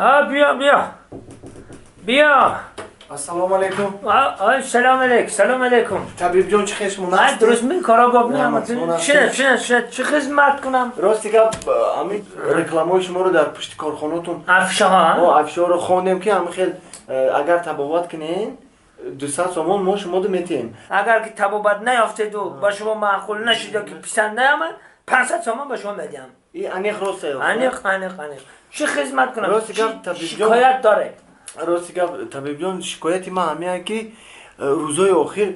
بیا بیا بیا. السلام علیکم. سلام علیکم. سلام علیکم. طبیب جان چه خش من درست می کارا باب نعمت. چه چه چه چه خدمت کنم؟ راستی گپ همین رکلامای شما رو در پشت کارخانه‌تون افشه ها افشه رو خوندیم که همین خیلی اگر تبابت کنین 200 سومون ما شما دو میتیم. اگر که تبابت نیافتید و با شما معقول نشید که پسند نیامد 500 سومون به شما میدم. این انیق راسته. انیق انیق انیق. چه خدمت کنم؟ راستی گپ طبیب جان شکایت داره. راستی گپ طبیب جان شکایتی ما همینه که روزای آخر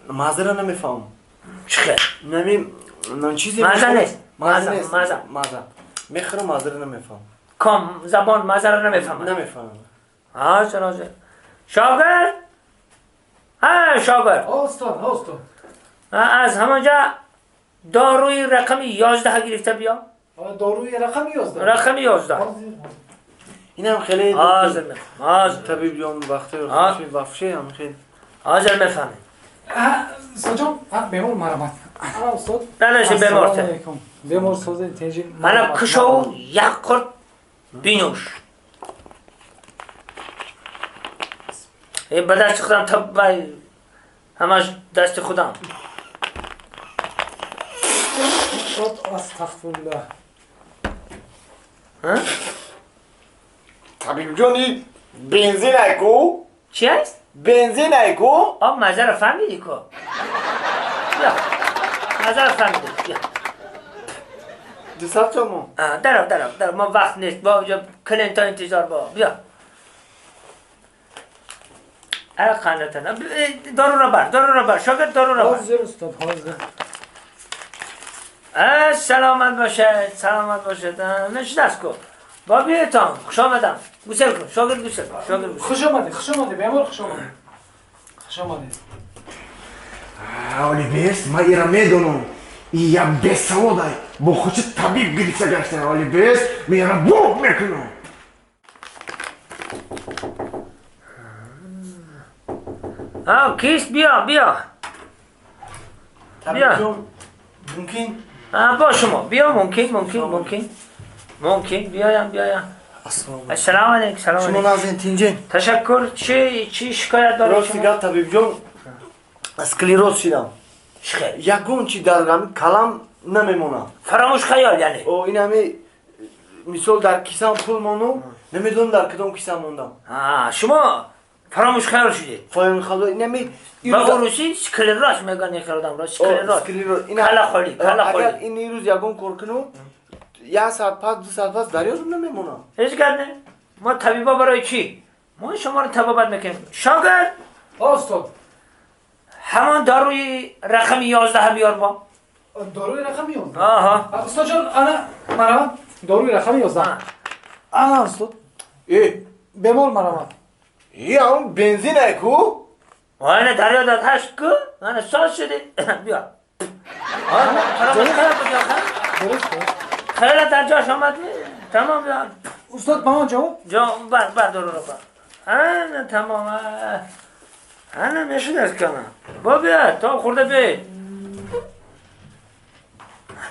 مزه نمیفهم. چه؟ نمی چیزی مزه نیست. مزه نیست. مزه. مزه. میخورم مزه رو نمیفهم. کام زبان مزه رو نمیفهم. نمیفهم. حاضر حاضر. شاگرد؟ ها شاگرد. استاد استاد. از همانجا داروی رقم 11 گرفته بیا. داروی رقم 11. رقم 11. اینم خیلی حاضر میفهم. حاضر طبیب جان وقتی خوشی وفشه هم خیلی حاضر میفهمه. استاد جان بیمار مرحمت. استاد بله بیمار ته. بیمار سوزه تنجی. من کشو یک قرط بینوش. به دست خودم تب همش دست خودم. استاد استغفرالله. ها؟ طبیب جانی بنزین ایکو؟ چی است؟ بنزین ایکو؟ آب مزه رو فهمیدی کو؟ بیا مزه رو فهمیدی بیا 200 تومن. درو درو درو ما وقت نیست با اونجا کلینتا انتظار با بیا. اره خانتنا دارو رو بر دارو رو بر شاگرد دارو رو بر. حاضر استاد حاضر. سلامت باشه سلامت باشه. نشست کو با بیتان خوش آمدم. گوسل کن شاگرد گوسل کن شاگرد گوسل. خوش آمدی خوش آمدی بیمار خوش آمدی خوش آمدی. اولی بیس ما ایرا میدونم یا بیسوادای با خوش طبیب گرفته گشته. اولی بیس میرا بوق میکنم. ها کیست؟ بیا بیا بیا. ممکن؟ با شما بیا. ممکن ممکن ممکن ممکن بیایم بیایم. السلام علیکم. سلام علیکم. شما نازین تینجین. تشکر. چی شکایت دارید؟ راستی گپ طبیب جان اسکلیروز شدم. چه؟ یگون چی در غم کلام نمیمونم. فراموش خیال یعنی. او این همه مثال در کیسم پول مونم نمیدونم در کدام کیسم موندم. شما فراموش خیال شدید. فراموش خیال نمی با روسی اسکلروز میگن این آدم را اسکلروز. کلا خالی کلا خالی. اگر این روز یگون کار کنم یک ساعت پس 2 ساعت پس دریازم نمیمونم. هیچ گرد نه. ما طبیبا برای چی؟ ما شما رو طبابت میکنیم. شاگرد استاد همان داروی رقم 11 بیار با. داروی رقم 11. آها استاد جان انا مرحبا داروی رقم 11. انا استاد ای بیمار مرحبا. ای هم بنزین ایکو؟ آنه دریا داد هشت کو؟ آنه ساز شده. بیا. آه درست خیلی در جاش آمد تمام. بیا استاد با من جواب؟ جواب بر بر دارو رو بر. آنه تمام. آنه نشد از کنم با بیا تا خورده بیا.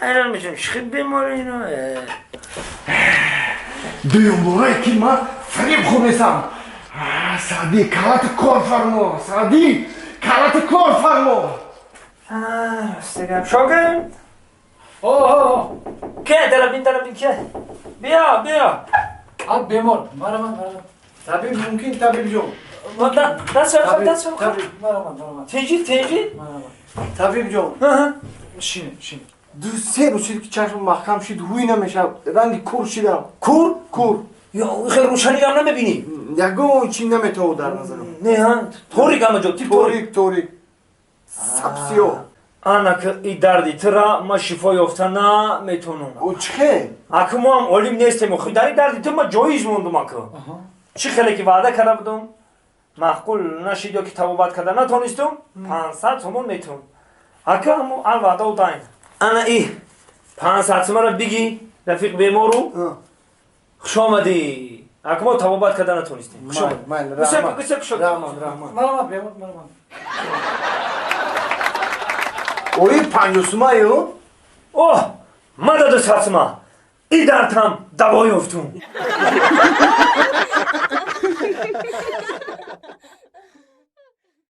حیران میشم چه بیماری اینو. دویم باره که من فریب خونستم. سعدی کلات کار فرما. سعدی کلات کار فرما. راستی شاگرد آه که دربین دربین که بیا بیا. آب بیمار مرحبا مرحبا. طبیب ممکن طبیب جان ما دست دست طبیب مرحبا مرحبا. تنجی تنجی مرحبا طبیب جان. شینه شینه. 2-3 روز شد که چشم محکم شد هوی نمیشه رنگ کور شدم. کور کور یا خیلی روشنی هم نمیبینی. یگون چی نمیتو در نظرم. نه ها توریک هم جو توریک توریک سبسیو. انا که ای دردی ترا ما شفا یافته نمیتونم. او چه؟ اکه ما هم عالم نیستیم. خو در دردی تو ما جایز موندم اکه. چی خیلی که وعده کرده بودم معقول نشید یا که تبابت کرده نتونستم 500 تومان میتونم. اکه همون ال وعده و داین. انا ای 500 تومان رو بگی رفیق بیمارو خوش آمدی. اکه ما تبابت کرده نتونستیم. خوش آمدی. رحمان رحمان مرحبا بیمار مرحبا. اوی 50 سومایو؟ اوه مدد 200 تومان. И дардам даво ёфтум.